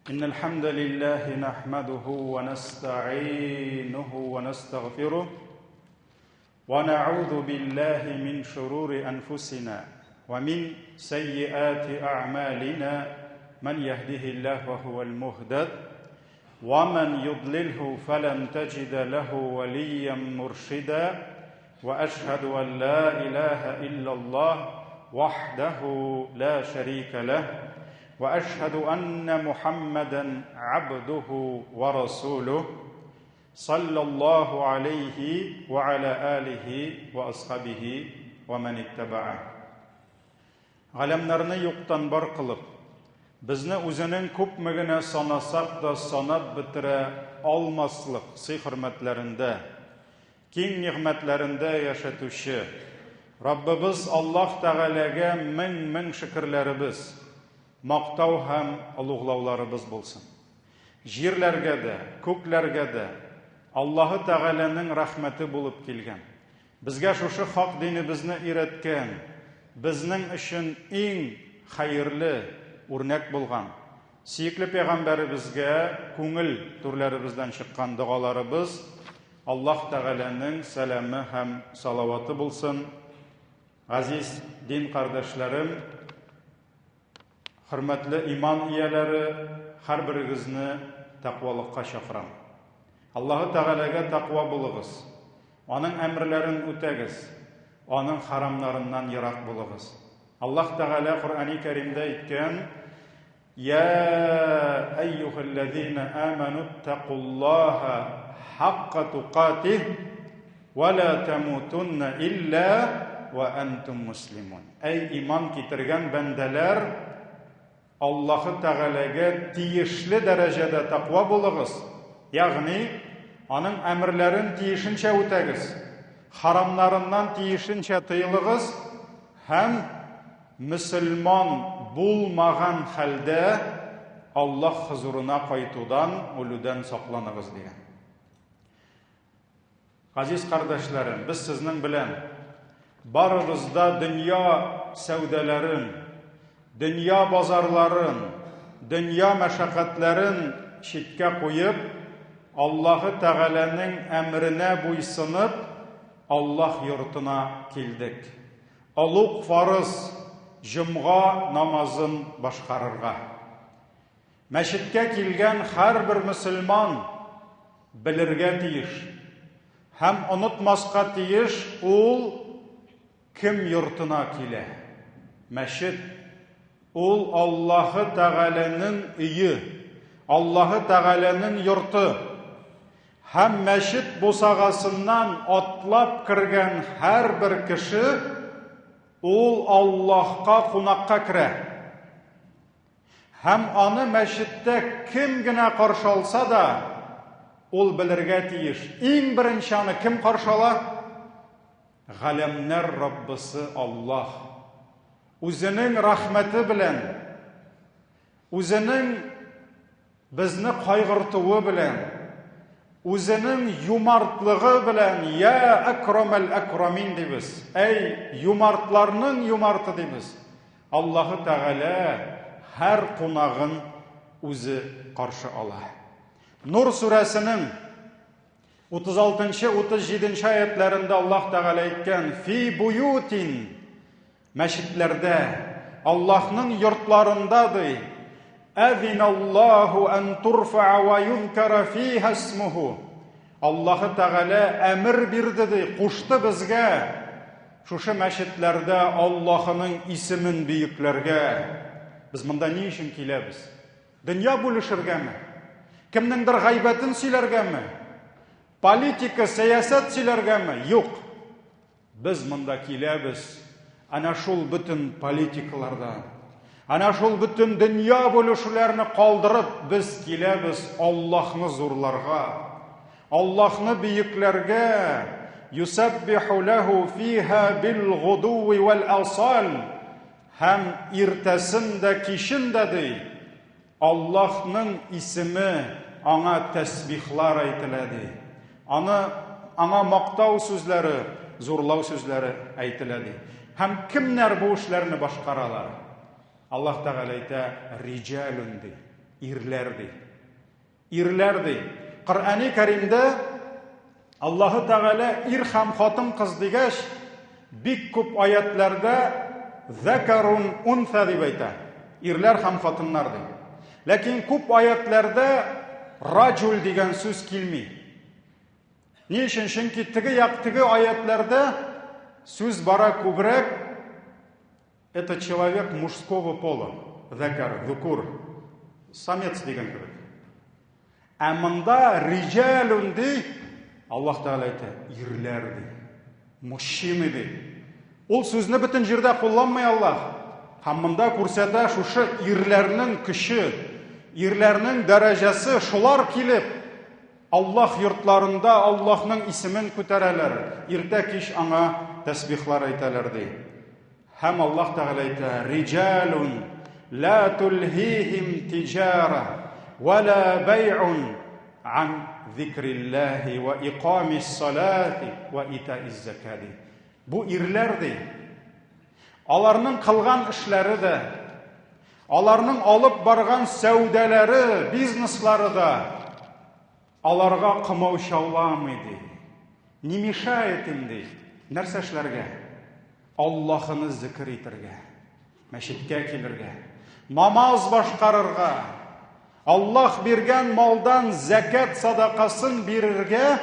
إن الحمد لله نحمده ونستعينه ونستغفره ونعوذ بالله من شرور أنفسنا ومن سيئات أعمالنا من يهده الله فهو المهتد ومن يضلله فلن تجد له وليا مرشدا واشهد ان لا اله الا الله وحده لا شريك له واشهد ان محمدا عبده ورسوله صلى الله عليه وعلى اله واصحابه ومن اتبعه Галәмнәрне юктан бар кылып, безне үзенең күпме генә санасак та санап бетерә алмаслык сый-хөрмәтләрендә, киң нигъмәтләрендә яшәтүче Раббыбыз Аллаһ Тәгаләгә мең-мең шөкерләребез, мактау һәм олуглауларыбыз булсын. Җирләргә дә, күкләргә дә Аллаһы Тәгаләнең рәхмәте булып килгән. Безгә шушы хак динебезне өйрәткән, безнең өчен иң хәерле үрнәк булган сөекле пәйгамбәребезгә күңел түрләребездән чыккан догаларыбыз, Аллаһ Тәгаләнең сәламе һәм салаваты булсын. Газиз дин кардәшләрем, Хөрмәтле иман ияләре, һәрберегезне тәкъвалыкка чакырам. Аллаһы Тәгаләгә тәкъва булыгыз. Аның әмерләрен үтәгез. Аның харамнарыннан ерак булыгыз. Аллаһ Тәгалә Коръәни Кәримдә әйткән: "Я әйюһәлләзина аману тәкуллаһа хакка тукатих ва ла тамутунна илля ва антум муслимун." Әй иман китергән бәндәләр, Аллаһы Тәгаләгә тиешле дәрәҗәдә тәкъва булыгыз, ягъни аның әмерләрен тиешенчә үтәгез, харамнарыннан тиешенчә тыелыгыз һәм мөселман булмаган хәлдә Аллаһ хозурына кайтудан, үлүдән сакланыгыз дигән. Газиз кардәшләрем, без сезнең белән барыбыз да дөнья сәүдәләрен, дөнья базарларын, дөнья мәшәкатьләрен читкә куеп, Аллаһы Тәгаләнең әмеренә буйсынып, Аллаһ йортына килдек. Олуг фарыз җомга намазын башкарырга. Мәчеткә килгән һәрбер мөселман белергә тиеш һәм онытмаска тиеш ул кем йортына килә. Мәчет ул Аллаһы Тәгаләнең өе, Аллаһы Тәгаләнең йорты. Һәм мәчет бусагасыннан атлап кергән һәрбер кеше ул Аллаһка кунакка керә. Һәм аны мәчеттә кем генә каршы алса да, ул белергә тиеш. Иң беренче аны кем каршы ала? Галәмнәр Раббысы Аллаһ. Үзенең рәхмәте белән, үзенең Безне кайгыртуы белән, үзенең юмартлыгы белән, я әкрамәл әкрамин дибез. Әй, юмартларның юмарты дибез. Аллаһы Тәгалә һәр кунагын үзе каршы ала. Нур сүрәсенең 36-37 аятларында Аллаһ Тәгалә әйткән: "Фи буютин Мәчетләрдә, Аллаһның йортларында ди, Әзиналлаһу ан турфаа ва юзкара фиһа исмуху. Аллаһы Тәгалә әмер бирде ди, кушты безгә шушы мәчетләрдә Аллаһының исемен бөекләргә. Без монда ни өчен киләбез? Дөнья бүлешергәме? Кемнеңдер гайбәтен сөйләргәме? Политика, сәясәт сөйләргәме? Юк. Без монда киләбез, әнә шул бөтен политикалардан, әнә шул бөтен дөнья бүлешүләрне калдырып, без киләбез Аллаһны зурларга, Аллаһны бөекләргә, юсаббиху ләһу фиһа бил гудуви вәл асал, һәм иртәсен дә, кичен дә ди, Аллаһның исеме аңа тәсбихлар әйтелә ди. Аны аңа мактау сүзләре, зурлау сүзләре әйтелә ди. Һәм кемнәр бу эшләрне башкаралар? Аллаһ Тәгалә әйтә, риҗалун ди. Ирләр ди. Ирләр ди. Коръәни Кәримдә Аллаһы Тәгалә ир һәм хатын-кыз дигәч, бик күп аятларда зәкарун унса дип әйтә. Ирләр һәм хатыннар ди. Ләкин күп аятларда раҗул дигән сүз килми. Ни өчен? Чөнки теге як теге аятларда сүз бара күбрәк это человек мужского пола, зәкар, зукур, самец дигән кебек. Ә монда риҗалун ди, Аллаһ Тәгалә әйтә, ирләр ди, мужчины ди. Ул сүзне бөтен җирдә кулланмый Аллаһ. Һәм монда күрсәтә шушы ирләрнең көче, ирләрнең дәрәҗәсе, шулар килеп Аллаһ йортларында Аллаһның исемен күтәрәләр, иртә-кич аңа тәсбихлар әйтәләр ди. Һәм Аллаһ Тәгалә әйтә: "Риҗалун ла тулһихим тиҗара ва ла бай'ун ан зикриллаһи ва икамис салати ва итаиз закати". Бу ирләр ди. Аларның кылган эшләре дә, аларның алып барган сәүдәләре, бизнеслары да аларга комаучауламый ди. Не мешает им ди. Нәрсә эшләргә? Аллаһыны зикр итәргә, мәчеткә килергә, намаз башкарырга, Аллаһ биргән малдан зәкәт садакасын бирергә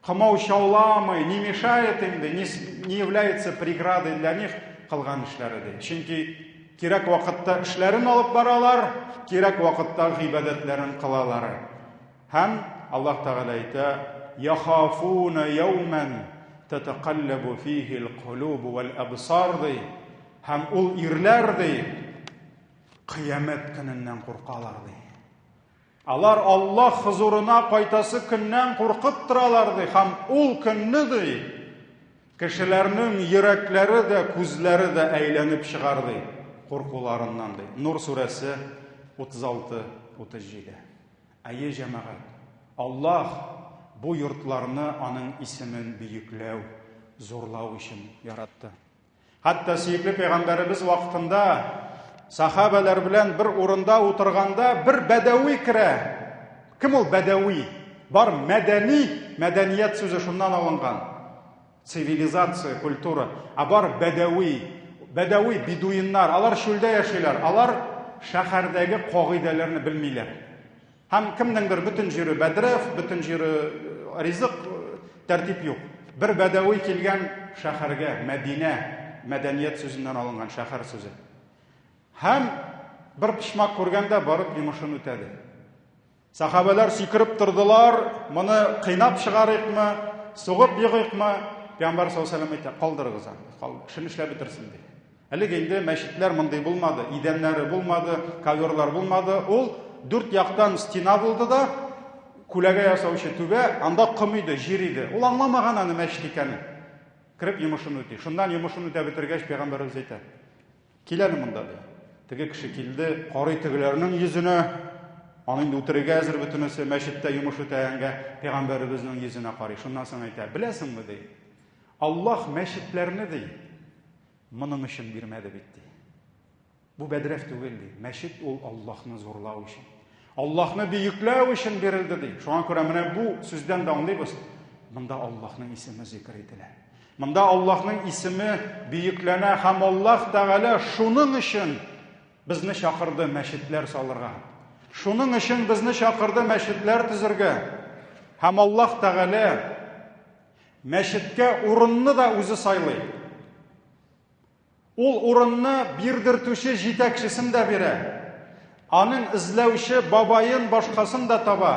комаучауламый, не мешает им ди, не является преградой для них кылган эшләре ди. Чөнки кирәк вакытта эшләрен алып баралар, кирәк вакытта гыйбадәтләрен кылалар. Һәм Аллаһ Тәгалә әйтә, Яхафуна яуман татакаллабу фихи ал-кулуб вал-абсар ди. Һәм ул ирләр ди, кыямәт көненнән куркалар ди. Алар Аллаһ хозурына кайтасы көннән куркып торалар ди, һәм ул көнне ди, кешеләрнең йөрәкләре дә, күзләре дә әйләнеп чыгар ди, куркуларыннан ди. Нур сүрәсе 36-37. Әйе, җәмәгать, Аллаһ бу йортларны аның исемен бөекләү, зурлау өчен яратты. Хәтта сөекле пәйгамбәребез вакытында сахабәләр белән бер урында утырганда бер бәдәви керә. Кем ул бәдәви? Бар мәдәни, мәдәният сүзе шуннан алынган. Цивилизация, культура. Ә бар бәдәви, бәдәви бедуиннар, алар чүлдә яшиләр, алар шәһәрдәге кагыйдәләрне белмиләр. Һәм кемнеңдер бөтен җире бәдрәф, бөтен җире ризык, тәртип юк. Бер бәдәви килгән шәһәргә, Мәдинә, мәдәният сүзеннән алынган шәһәр сүзе. Һәм бер почмак күргәндә барып йомышын үтәде. Сахабәләр сикереп тордылар, моны кыйнап чыгарыйкмы, сугып егыйкмы? Пәйгамбәр саллаллаһу алейһи әйтә, калдырыгыз аны, эшен эшләп бетерсен ди. Элек инде мәчетләр мондый булмады, идәннәре булмады, коверлар булмады. Ул дүрт яктан стена булды да, күләгә ясаучы түбә, анда ком иде, җир иде. Ул аңламаган аны мәчет икәнен. Кереп йомышын үти. Шуннан йомышын үтә бетергәч, пәйгамбәребез әйтә: "Кил әле монда" ди. Теге кеше килде, карый тегеләрнең йөзенә, аны инде үтерергә әзер бөтенесе, мәчеттә йомыш үтәгәнгә пәйгамбәребезнең йөзенә карый. Шуннан соң әйтә: "Беләсеңме" ди. Аллаһ мәчетләрне ди, моның өчен бирмәде бит ди. Бу бәдрәф түгел ди. Мәчет ул Аллаһны зурлау өчен. Аллаһны бөекләү өчен бирелде ди. Шуңа күрә менә бу сүздән дә аңлыйбыз. Монда Аллаһның исеме зикр ителә. Монда Аллаһның исеме бөекләнә һәм Аллаһ Тәгалә шуның өчен безне чакырды мәчетләр салырга. Шуның өчен безне чакырды мәчетләр төзергә. Һәм Аллаһ Тәгалә Мәчеткә урынны да үзе сайлый. Ул урынны бирдертүче җитәкчесен дә бирә. Аның эзләүче бабаен башкасын да таба.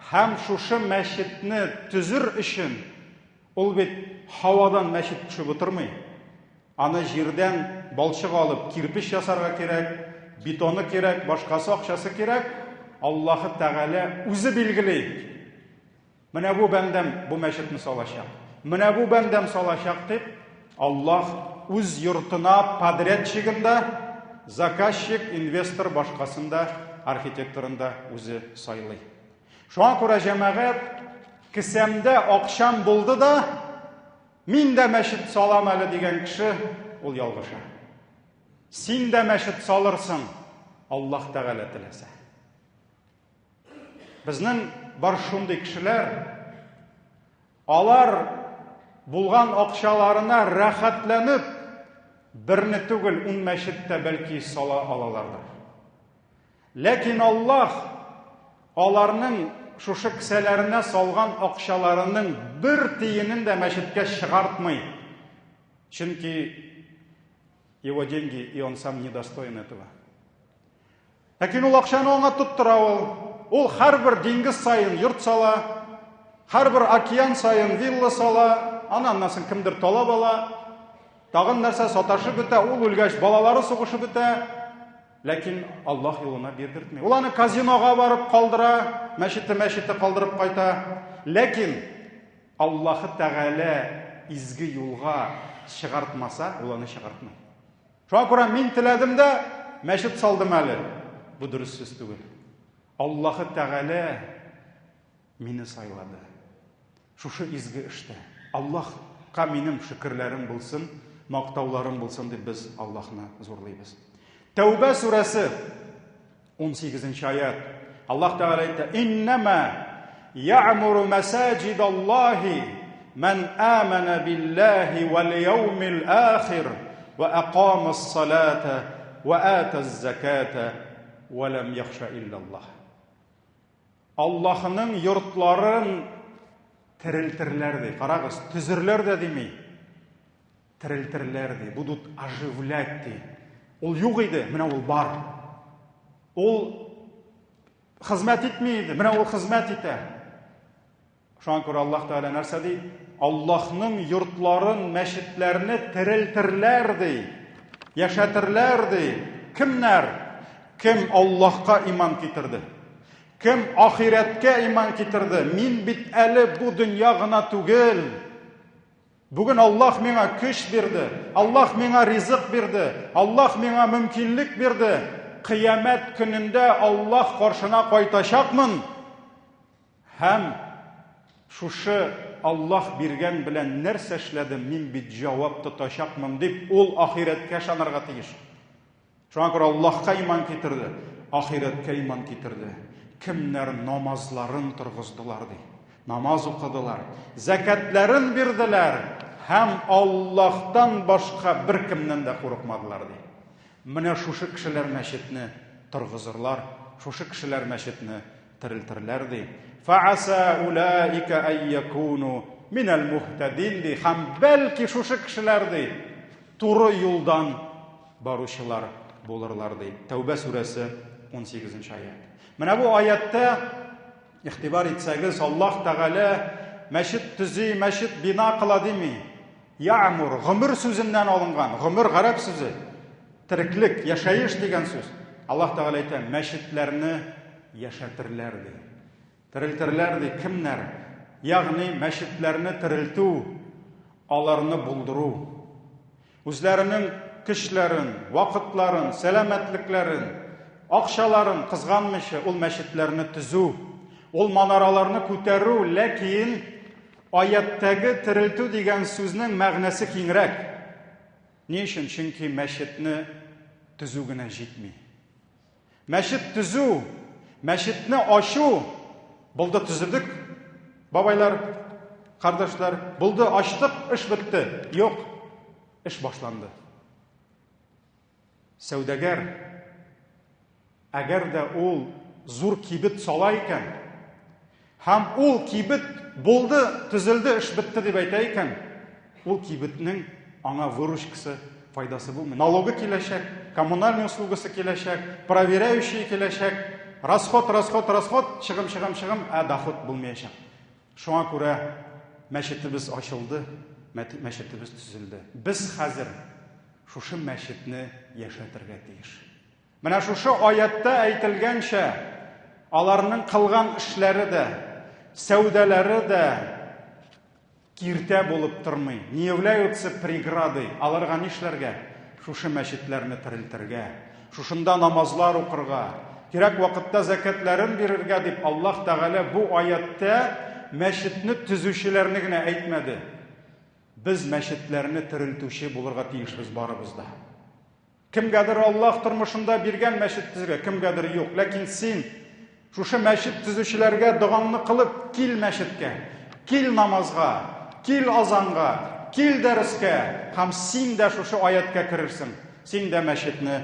Һәм шушы мәчетне төзер өчен ул бит һавадан мәчет төшеп утырмый. Аны җирдән балчык алып кирпеч ясарга кирәк, бетоны кирәк, башкасы акчасы кирәк. Аллаһы Тәгалә үзе билгели. Менә бу бәндәм бу мәчетне салачак. Менә бу бәндәм салачак дип, Аллаһ үз йортына подрядчигын да, заказчик, инвестор башкасын да, архитекторын да үзе сайлый. Шуңа күрә җәмәгать кесәмдә акчам булды да, мин дә мәчет салам әле дигән кеше ул ялгыша. Син дә мәчет салырсың, Аллаһ Тәгалә теләсә. Безнең бар шундый кешеләр, алар булган акчаларына рәхәтләнеп, берне түгел, ун мәчет тә бәлки сала алалардыр. Ләкин Аллаһ аларның шушы кесәләренә салган акчаларының бер тиенен дә мәчеткә чыгартмый. Чөнки его деньги, и он сам недостоин этого. Ләкин ул акчаны аңа тоттыра ул. Ул һәрбер диңгез саен йорт сала, һәрбер океан саен вилла сала, аны аннан соң кемдер талап ала, тагын нәрсә саташып бетә, ул үлгәч балалары сугышып бетә. Ләкин Аллаһ юлына бирдертми. Ул аны казинога барып калдыра, мәчете-мәчете калдырып кайта. Ләкин Аллаһы Тәгалә изге юлга чыгартмаса, ул аны чыгартмый. Шуңа күрә мин теләдем дә мәчет салдым әле. Бу дөрес сүз түгел. Аллаһы Тәгалә мине сайлады. Шушы изге эштә. Аллаһка минем шөкерләрем булсын, мактауларым булсын дип без Аллаһны зурлыйбыз. Тәүбә сүрәсе 18 аят. Аллаһ Тәгалә әйтә: "Иннама я'муру масаҗидаллаһи ман амана биллаһи вал яумил ахир ва акамас салата ва атаз заката ва лам яхша иллаллаһ." Аллаһының йортларын терелтерләр ди. Карагыз, төзерләр дә дими. Терелтерләр ди. Будут оживлять ди. Ул юк иде, менә ул бар. Ул хезмәт итми иде, менә ул хезмәт итә. Шуңа күрә Аллаһ Тәгалә нәрсә ди? Аллаһның йортларын, мәчетләрне терелтерләр ди. Яшәтерләр ди. Кемнәр? Кем Аллаһка иман китерде? Кем ахирәткә иман китерде? Мин бит әле бу дөнья гына түгел. Бүген Аллаһ миңа көч бирде, Аллаһ миңа ризык бирде, Аллаһ миңа мөмкинлек бирде. Кыямәт көнендә Аллаһ каршына кайтачакмын. Һәм шушы Аллаһ биргән белән нәрсә эшләдем, мин бит җавап тотачакмын дип, ул ахирәткә ышанырга тиеш. Шуңа күрә Аллаһка иман китерде, ахирәткә иман китерде. Кемнәр намазларын торгыздылар ди. Намаз укыдылар, зәкәтләрен бирделәр һәм Аллаһтан башка беркемнән дә курыкмадылар ди. Менә шушы кешеләр мәчетне торгызырлар, шушы кешеләр мәчетне терелтерләр ди. Фааса улаика ай якуну минәл мухтадин ди. Һәм бәлки шушы кешеләр ди туры юлдан баручылар булырлар ди. Тәүбә сүрәсе 18 аят. Менә бу аятта игътибар итсәгез, Аллаһ Тәгалә мәчет төзи, мәчет бина кыла дими. Я'мур, гомер сүзеннән алынган, гомер гарәп сүзе. Тереклек, яшәеш дигән сүз. Аллаһ Тәгалә әйтә, мәчетләрне яшәтерләр ди. Терелтерләр ди. Кемнәр? Ягъни мәчетләрне терелтү, аларны булдыру. Үзләренең көчләрен, вакытларын, сәламәтлекләрен, акчаларын кызганмыйча ул мәчетләрне төзү, ул манараларны күтәрү, ләкин Аятьтәге терелтү дигән сүзнең мәгънәсе киңрәк. Ни өчен? Чөнки мәчетне төзү генә җитми. Мәчет төзү, мәчетне ачу, булды төзедек, бабайлар, кардәшләр, булды ачтык, эш бетте. Юк, эш башланды. Сәүдәгәр, әгәр дә ул зур кибет сала икән, һәм ул кибет булды, төзелде, эш бетте дип әйтә икән, ул кибетнең аңа выручкасы, файдасы булмый. Налогы киләчәк, коммунальный услугасы киләчәк, проверяющий киләчәк, расход, расход, расход, чыгым, чыгым, чыгым, ә доход булмаячак. Шуңа күрә мәчетебез ачылды, мәчетебез төзелде. Без хәзер шушы мәчетне яшәтергә тиеш. Менә шушы аятта әйтелгәнчә, аларның кылган эшләре дә, сәүдәләре дә киртә булып тормый, не являются преградой. Аларга нишләргә? Шушы мәчетләрне терелтергә, шушында намазлар укырга, кирәк вакытта зәкәтләрен бирергә дип Аллаһ Тәгалә бу аятта мәчетне төзүчеләрне генә әйтмәде. Без мәчетләрне терелтүче булырга тиешбез барыбыз да. Кемгәдер Аллаһ тормышында биргән мәчет төзергә, кемгәдер юк. Ләкин син Шушы мәчет төзүчеләргә догаңны кылып, кил мәчеткә, кил намазга, кил азанга, кил дәрескә һәм син дә шушы аятькә керерсең. Син дә мәчетне,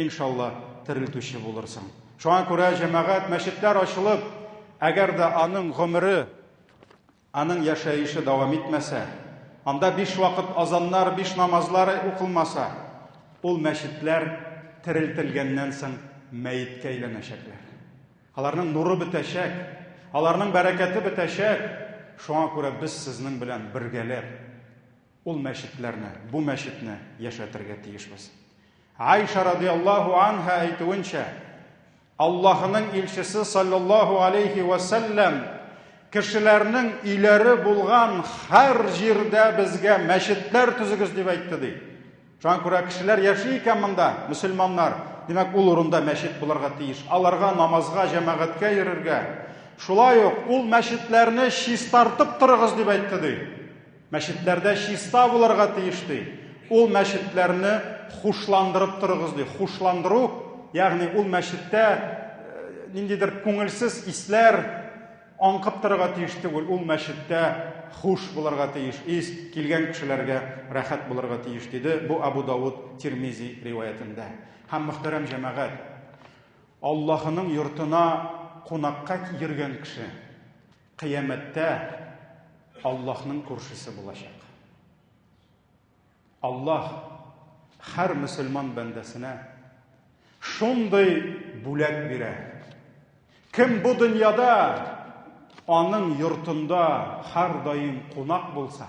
иншалла, терелтүче булырсың. Шуңа күрә, җәмәгать, мәчетләр ачылып, әгәр дә аның гомере, аның яшәеше дәвам итмәсә, анда биш вакыт азаннар, биш намазлар укылмаса, ул мәчетләр терелтелгәннән соң мәеткә әйләнәчәкләр. Аларның нуры бетәчәк, аларның бәрәкәте бетәчәк. Шуңа күрә без сезнең белән бергәләп ул мәчетләрне, бу мәчетне яшәтергә тиешбез. Айша радиаллаһу анха әйтүенчә, Аллаһының илчесе саллаллаһу алейхи ва сәлләм кешеләрнең өйләре булган һәр җирдә безгә мәчетләр төзегез дип әйтте ди. Шуңа күрә кешеләр яши икән монда, мөселманнар, димәк, ул урында мәчет булырга тиеш. Аларга намазга, җәмәгатькә йөрергә. Шулай ук ул мәчетләрне чистартып торыгыз дип әйтте ди. Мәчетләрдә чиста булырга тиеш ди. Ул мәчетләрне хушландырып торыгыз ди. Хушландыру, ягъни ул мәчеттә э, ниндидер күңелсез исләр аңкып торырга тиеш түгел. Ул мәчеттә хуш булырга тиеш ис, килгән кешеләргә рәхәт булырга тиеш диде. Бу Абу Давуд Тирмизи риваятендә. Һәм мөхтәрәм җәмәгать, Аллаһының йортына кунакка йөргән кеше Кыямәттә Аллаһның күршесе булачак. Аллаһ һәр мөселман бәндәсенә шундый бүләк бирә. Кем бу дөньяда аның йортында һәрдаим кунак булса,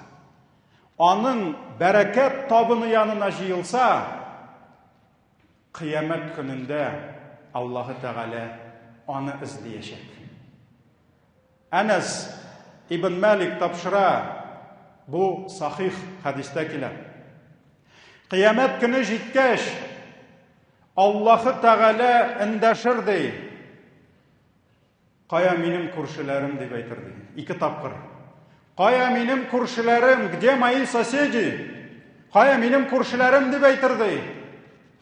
аның бәрәкәт табыны янына җыелса, Кыямәт көнендә Аллаһы Тәгалә аны эзлиячәк. Әнәс ибн Мәлик тапшыра, бу сахих хәдистә килә. Кыямәт көне җиткәч, Аллаһы Тәгалә эндәшер ди. Кая минем күршеләрем дип әйтер ди. Ике тапкыр. Кая минем күршеләрем, где мои соседи? Кая минем күршеләрем дип әйтер ди.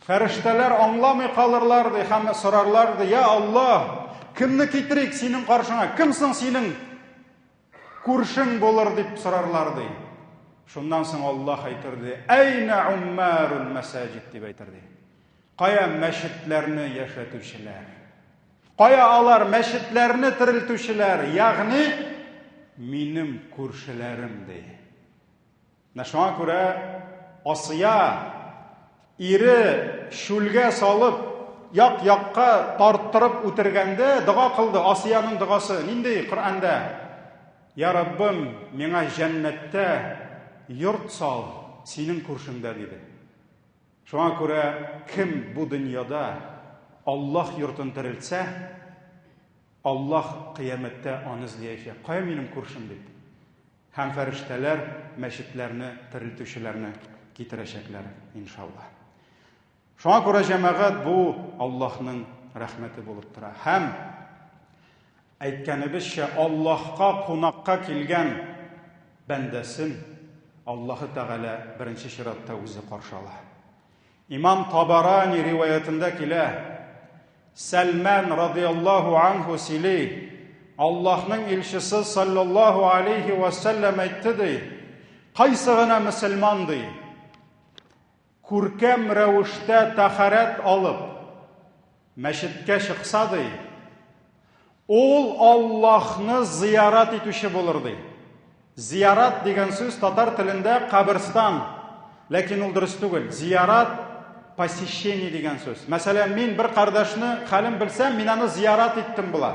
Фәрештәләр аңламый калырлар ди һәм сорарлар ди, я Аллаһ, кемне китерик синең каршыңа? Кем соң синең күршең булыр дип сорарлар ди. Шуннан соң Аллаһ әйтер ди, Әйнә уммарул мәсаҗид дип әйтер ди. Кая мәчетләрне яшәтүчеләр? Кая алар мәчетләрне терелтүчеләр, ягъни минем күршеләрем ди. Менә шуңа күрә Асия ире чүлгә салып, як-якка тарттырып үтергәндә дога кылды. Асияның догасы нинди Коръәндә? Я Раббым, миңа җәннәттә йорт сал, синең күршеңдә диде. Шуңа күрә кем бу дөньяда Аллаһ йортын терелтсә, Аллаһ кыямәттә аны эзләячәк. Кая минем күршем дип. Һәм фәрештәләр мәчетләрне терелтүчеләрне китерәчәкләр, иншаллаһ. Шуңа күрә җәмәгать бу Аллаһның рәхмәте булып тора. Һәм Әйткәнебезчә, Аллаһка кунакка килгән бәндәсен Аллаһы Тәгалә беренче чиратта үзе каршы ала. Имам Табарани риваятендә килә, Сәлмән радиаллаһу анху сөйли, Аллаһның илчесе саллаллаһу алейхи ва сәлләм әйтте ди, кайсы гына мөселман ди, күркәм рәвештә тәхәрәт алып, мәчеткә чыкса, ди, ул Аллаһны зиярат итүче булыр, ди. Зиярат дигән сүз татар телендә каберстан, ләкин ул дөрес түгел. Зиярат посещение дигән сүз. Мәсәлән, мин бер кардәшне хәлен белсәм, мин аны зиярат иттем була.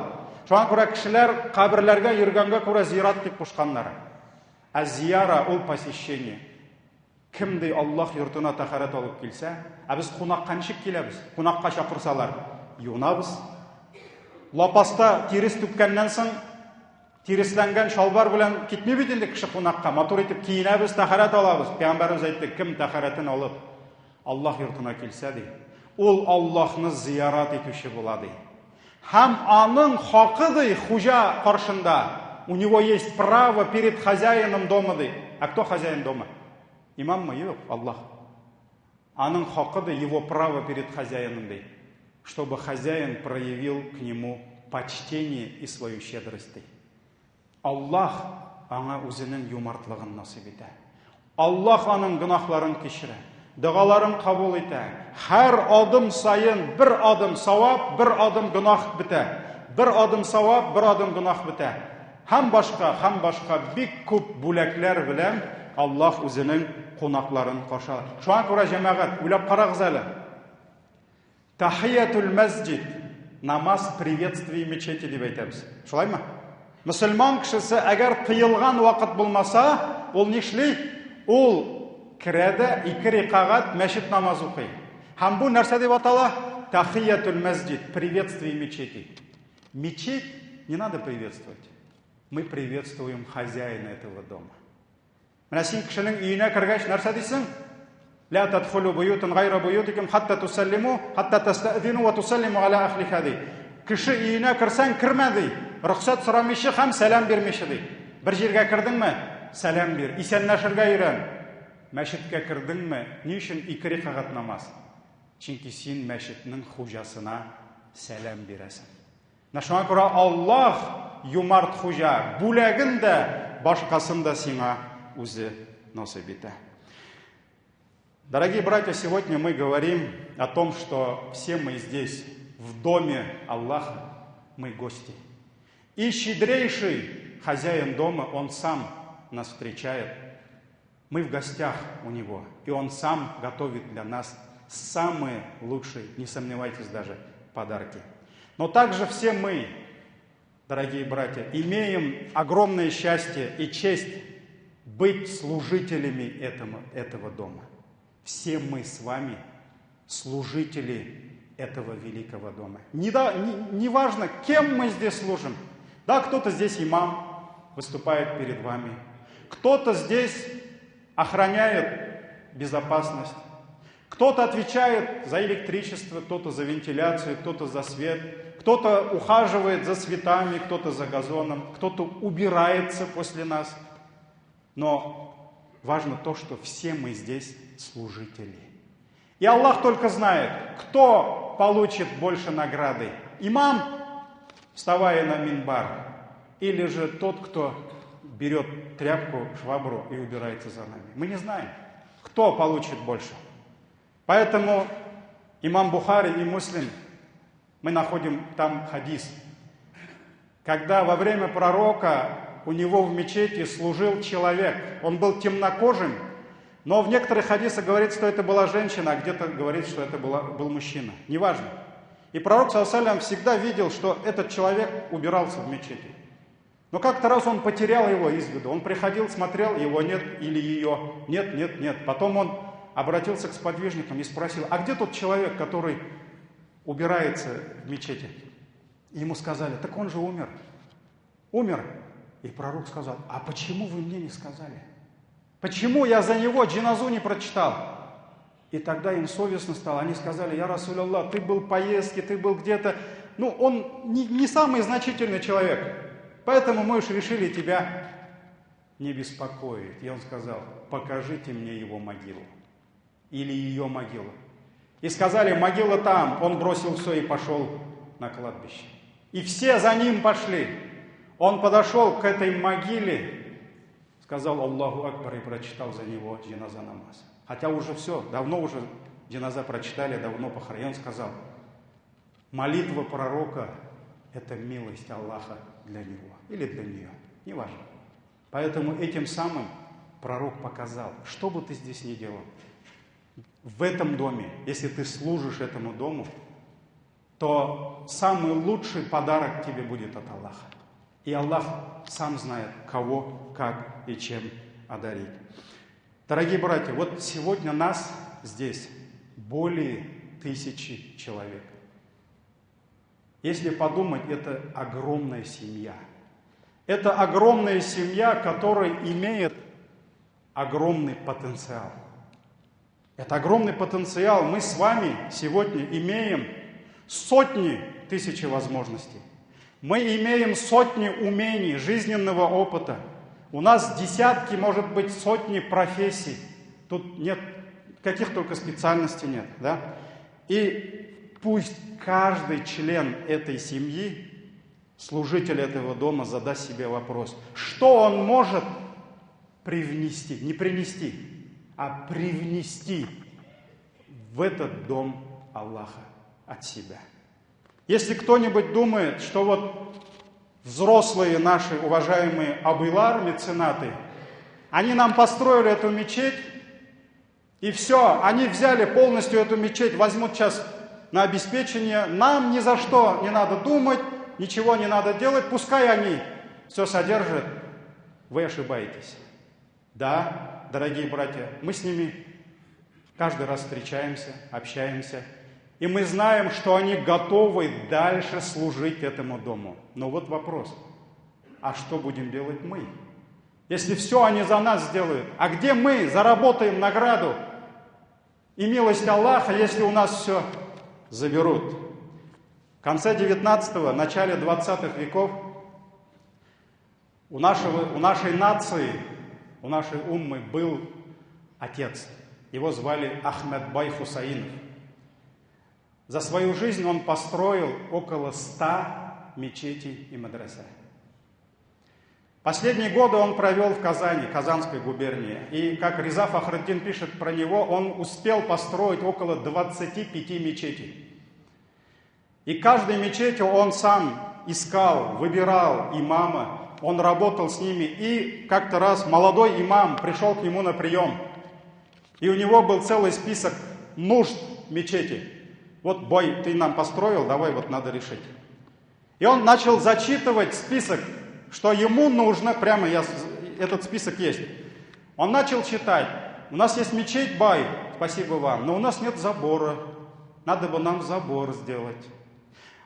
Шуңа күрә кешеләр каберләргә йөргәнгә күрә зират дип кушканнар. Ә зияра ул посещение. Кем ди Аллаһ йортына тәһарәт алып килсә, ә без кунакка ничек киләбез? Кунакка чакырсалар, юынабыз. Лапаста тирес түккәннән соң, тиресләнгән чалбар белән китми бит инде кеше кунакка. Матур итеп киенәбез, тәһарәт алабыз. Пәйгамбәребез әйтте, кем тәһарәтен алып Аллаһ йортына килсә ди, ул Аллаһны зиярат итүче була ди. Һәм аның хакы ди хуҗа каршында. У него есть право перед хозяином дома ди. А кто хозяин дома? Имаммы? Юк, Аллаһ. Аның хакы ди, его право перед хозяином ди. Чтобы хозяин проявил к нему почтение и свою щедрость, ди. Аллаһ аңа үзенең юмартлыгын насыйп итә. Аллаһ аның гөнаһларын кичерә, догаларын кабул итә. Һәр адым саен бер адым савап, бер адым гөнаһ бетә. Бер адым савап, бер адым гөнаһ бетә. Һәм башка, һәм башка бик күп бүләкләр белән Аллаһ үзенең кунакларын каршы ала. Шуңа күрә, җәмәгать, уйлап карагыз әле. Тахиятул мәсҗид, намаз приветствие мечети дип әйтәбез. Шулаймы? Мөселман кешесе әгәр тыелган вакыт булмаса, ул нишли? Ул керә дә ике рикагать мәчет намаз укый. Һәм бу нәрсә дип атала? Тахиятул мәсҗид, приветствие мечети. Мечеть не надо приветствовать. Мы приветствуем хозяина этого дома. Менә син кешенең өенә кергәч нәрсә дисең? Ла тадхулу буютан гайра буютикум хатта тусаллиму, хатта тастазину ва тусаллиму аля ахлиха ди. Кеше өенә керсәң кермә ди. Рөхсәт сорамыйча һәм сәлам бирмичә ди. Бер җиргә кердеңме? Сәлам бир. Исәнләшергә өйрән. Мәчеткә кердеңме? Ни өчен ике рәкәгать намаз? Чөнки син мәчетнең хуҗасына сәлам бирәсең. Менә шуңа күрә Аллаһ юмарт хуҗа, бүләген дә, башкасын да сиңа үзе насыйп итә. Дорогие братья, сегодня мы говорим о том, что все мы здесь, в доме Аллаха, мы гости. И щедрейший хозяин дома, он сам нас встречает. Мы в гостях у него, и он сам готовит для нас самые лучшие, не сомневайтесь даже, подарки. Но также все мы, дорогие братья, имеем огромное счастье и честь быть служителями этого дома. Все мы с вами служители этого великого дома. Не, да, не, не важно, кем мы здесь служим. Да, кто-то здесь имам выступает перед вами, кто-то здесь охраняет безопасность, кто-то отвечает за электричество, кто-то за вентиляцию, кто-то за свет, кто-то ухаживает за цветами, кто-то за газоном, кто-то убирается после нас. Но важно то, что все мы здесь служители. И Аллах только знает, кто получит больше награды. Имам, вставая на минбар, или же тот, кто берет тряпку, швабру и убирается за нами. Мы не знаем, кто получит больше. Поэтому имам Бухари и Муслим, мы находим там хадис, когда во время пророка у него в мечети служил человек, он был темнокожим, но в некоторых хадисах говорится, что это была женщина, а где-то говорит, что это был мужчина. Неважно. И пророк, саллаллаху, всегда видел, что этот человек убирался в мечети. Но как-то раз он потерял его из виду. Он приходил, смотрел, его нет или ее. Нет, нет, нет. Потом он обратился к сподвижникам и спросил, а где тот человек, который убирается в мечети? И ему сказали, так он же умер. Умер. И пророк сказал, а почему вы мне не сказали? Почему я за него джиназу не прочитал? И тогда им совестно стало. Они сказали, я Расуляллах, ты был в поездке, ты был где-то. Ну, он не самый значительный человек. Поэтому мы уж решили тебя не беспокоить. И он сказал, покажите мне его могилу. Или ее могилу. И сказали, могила там. Он бросил все и пошел на кладбище. И все за ним пошли. Он подошел к этой могиле, сказал Аллаху Акбар и прочитал за него джиназа намаз. Хотя уже все, давно уже джиназа прочитали, давно похоронен. Он сказал, молитва пророка – это милость Аллаха для него или для нее, неважно. Поэтому этим самым пророк показал, что бы ты здесь ни делал, в этом доме, если ты служишь этому дому, то самый лучший подарок тебе будет от Аллаха. И Аллах сам знает, кого, как и чем одарить. Дорогие братья, вот сегодня нас здесь более 1000 человек. Если подумать, это огромная семья. Это огромная семья, которая имеет огромный потенциал. Это огромный потенциал. Мы с вами сегодня имеем сотни тысяч возможностей. Мы имеем сотни умений, жизненного опыта. У нас десятки, может быть, сотни профессий. Тут нет, каких только специальностей нет. Да? И пусть каждый член этой семьи служитель этого дома задаст себе вопрос, что он может привнести, не принести, а привнести в этот дом Аллаха от себя. Если кто-нибудь думает, что вот взрослые наши уважаемые абыйлар, меценаты, они нам построили эту мечеть, и все, они взяли полностью эту мечеть, возьмут сейчас на обеспечение, нам ни за что не надо думать, ничего не надо делать, пускай они все содержат, вы ошибаетесь. Да, дорогие братья, мы с ними каждый раз встречаемся, общаемся, и мы знаем, что они готовы дальше служить этому дому. Но вот вопрос, а что будем делать мы? Если все они за нас сделают, а где мы заработаем награду и милость Аллаха, если у нас все заберут? В конце 19-го, начале 20 веков у нашей нации, у нашей уммы был отец. Его звали Ахмед Бай Хусаинов. За свою жизнь он построил около 100 мечетей и мадраса. Последние годы он провел в Казани, Казанской губернии. И, как Риза Фахриддин пишет про него, он успел построить около 25 мечетей. И каждой мечетью он сам искал, выбирал имама, он работал с ними. И как-то раз молодой имам пришел к нему на прием. И у него был целый список нужд мечети. Вот, бой, ты нам построил, давай вот надо решить. И он начал зачитывать список, что ему нужно, прямо этот список есть. Он начал читать. У нас есть мечеть, бай, спасибо вам, но у нас нет забора. Надо бы нам забор сделать.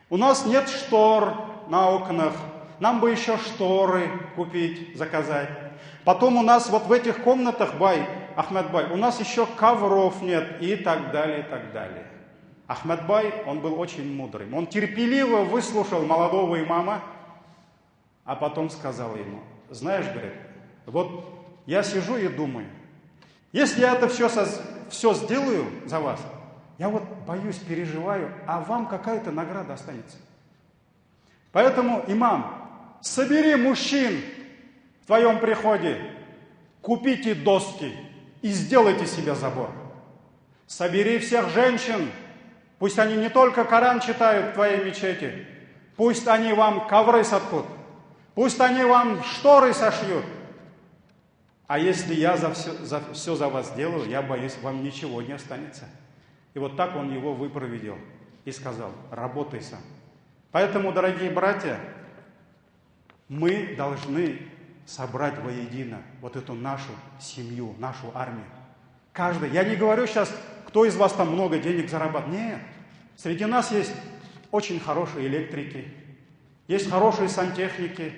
У нас нет штор на окнах. Нам бы еще шторы купить, заказать. Потом у нас вот в этих комнатах, бай, Ахмед бай, у нас еще ковров нет и так далее, и так далее. Ахмед бай, он был очень мудрым. Он терпеливо выслушал молодого имама, а потом сказал ему, знаешь, говорит, вот я сижу и думаю, если я это все сделаю за вас, я вот боюсь, переживаю, а вам какая-то награда останется. Поэтому, имам, собери мужчин в твоем приходе, купите доски и сделайте себе забор. Собери всех женщин, пусть они не только Коран читают в твоей мечети, пусть они вам ковры соткут, пусть они вам шторы сошьют. А если я все за вас сделаю, я боюсь, вам ничего не останется. И вот так он его выпроводил и сказал, работай сам. Поэтому, дорогие братья, мы должны собрать воедино вот эту нашу семью, нашу армию. Каждый, я не говорю сейчас, кто из вас там много денег зарабатывает. Нет, среди нас есть очень хорошие электрики, есть хорошие сантехники.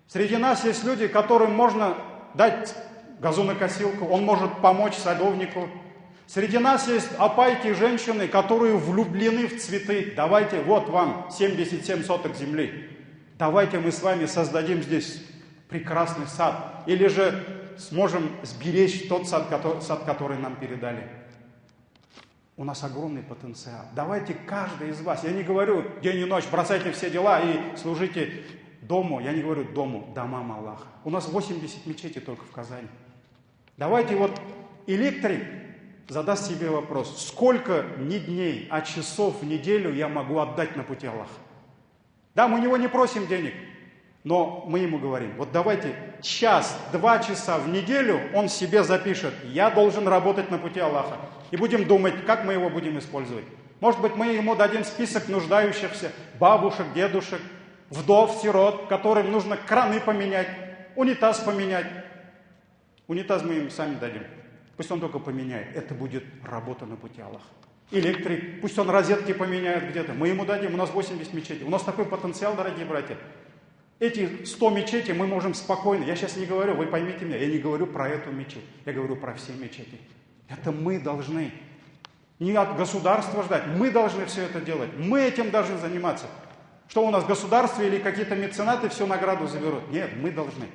Среди нас есть люди, которым можно дать газонокосилку, он может помочь садовнику. Среди нас есть апайки, женщины, которые влюблены в цветы. Давайте, вот вам 77 соток земли. Давайте мы с вами создадим здесь прекрасный сад. Или же сможем сберечь тот сад, который нам передали. У нас огромный потенциал. Давайте каждый из вас, я не говорю день и ночь, бросайте все дела и служите дому. Я не говорю дому, домам Аллаха. У нас 80 мечетей только в Казани. Давайте вот электрик задаст себе вопрос, сколько не дней, а часов в неделю я могу отдать на пути Аллаха. Да, мы у него не просим денег, но мы ему говорим, вот давайте час, 2 часа в неделю он себе запишет, я должен работать на пути Аллаха. И будем думать, как мы его будем использовать. Может быть, мы ему дадим список нуждающихся бабушек, дедушек, вдов, сирот, которым нужно краны поменять, унитаз поменять. Унитаз мы им сами дадим. Пусть он только поменяет. Это будет работа на пути Аллаха. Электрик, пусть он розетки поменяет где-то. Мы ему дадим, у нас 80 мечетей. У нас такой потенциал, дорогие братья. Эти 100 мечетей мы можем спокойно. Я сейчас не говорю, вы поймите меня, я не говорю про эту мечеть. Я говорю про все мечети. Это мы должны. Не от государства ждать. Мы должны все это делать. Мы этим должны заниматься. Что у нас, государство или какие-то меценаты всю награду заберут? Нет, мы должны.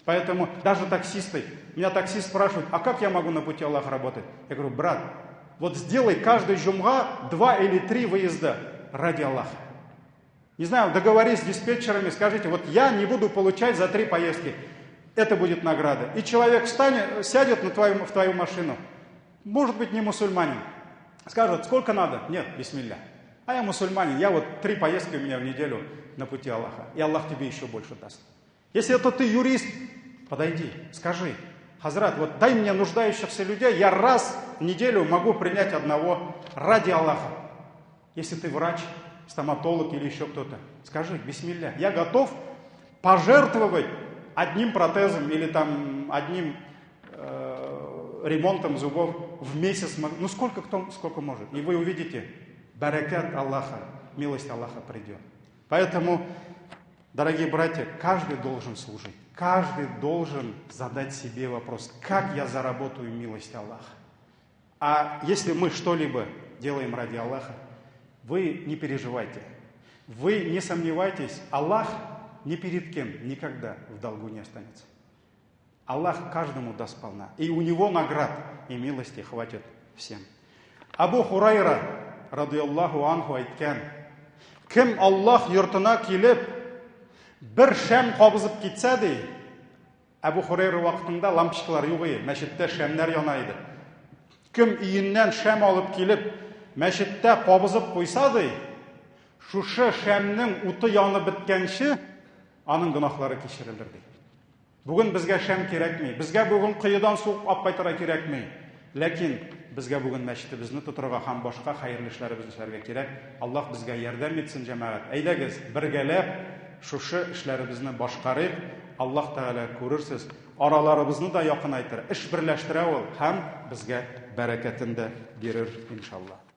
Поэтому даже таксисты, меня таксист спрашивает, а как я могу на пути Аллаха работать? Я говорю, брат, вот сделай каждый жумга 2 или 3 выезда ради Аллаха. Не знаю, договорись с диспетчерами, скажите, вот я не буду получать за три поездки. Это будет награда. И человек встанет, сядет в твою машину, может быть, не мусульманин, скажет, сколько надо? Нет, бисмилля. А я мусульманин, я вот три поездки у меня в неделю на пути Аллаха. И Аллах тебе еще больше даст. Если это ты юрист, подойди, скажи, Хазрат, вот дай мне нуждающихся людей, я раз в неделю могу принять одного ради Аллаха. Если ты врач, стоматолог или еще кто-то, скажи, бисмилля, я готов пожертвовать одним протезом или там одним ремонтом зубов в месяц. Ну сколько кто, сколько может. И вы увидите, баракат Аллаха, милость Аллаха придет. Поэтому, дорогие братья, каждый должен служить. Каждый должен задать себе вопрос, как я заработаю милость Аллаха. А если мы что-либо делаем ради Аллаха, вы не переживайте, вы не сомневайтесь, Аллах ни перед кем никогда в долгу не останется. Аллах каждому даст сполна. И у него наград и милости хватит всем. Абу Хурайра, радиаллаху анху, әйткән: Кем Аллаһ йортына килеп, бер шәм кабызып китсә, ди, Әбу Хурайра вакытында лампочкалар юк иде, мәчеттә шәмнәр яна иде. Кем өеннән шәм алып килеп, мәчеттә кабызып куйса, ди, шушы шәмнең уты янып беткәнче, аның гөнаһлары кичерелер, ди. Бүген безгә шәм кирәкми, безгә бүген коедан су алып кайтырга кирәкми. Ләкин безгә бүген мәчетебезне тотырга һәм башка хәерле эшләребезне эшләргә кирәк. Аллаһ безгә ярдәм итсен, җәмәгать. Әйдәгез, бергәләп шушы эшләребезне башкарыйк. Аллаһ Тәгалә, күрерсез, араларыбызны да якынайтыр, эш берләштерә ул һәм безгә бәрәкәтен дә бирер, иншаллаһ.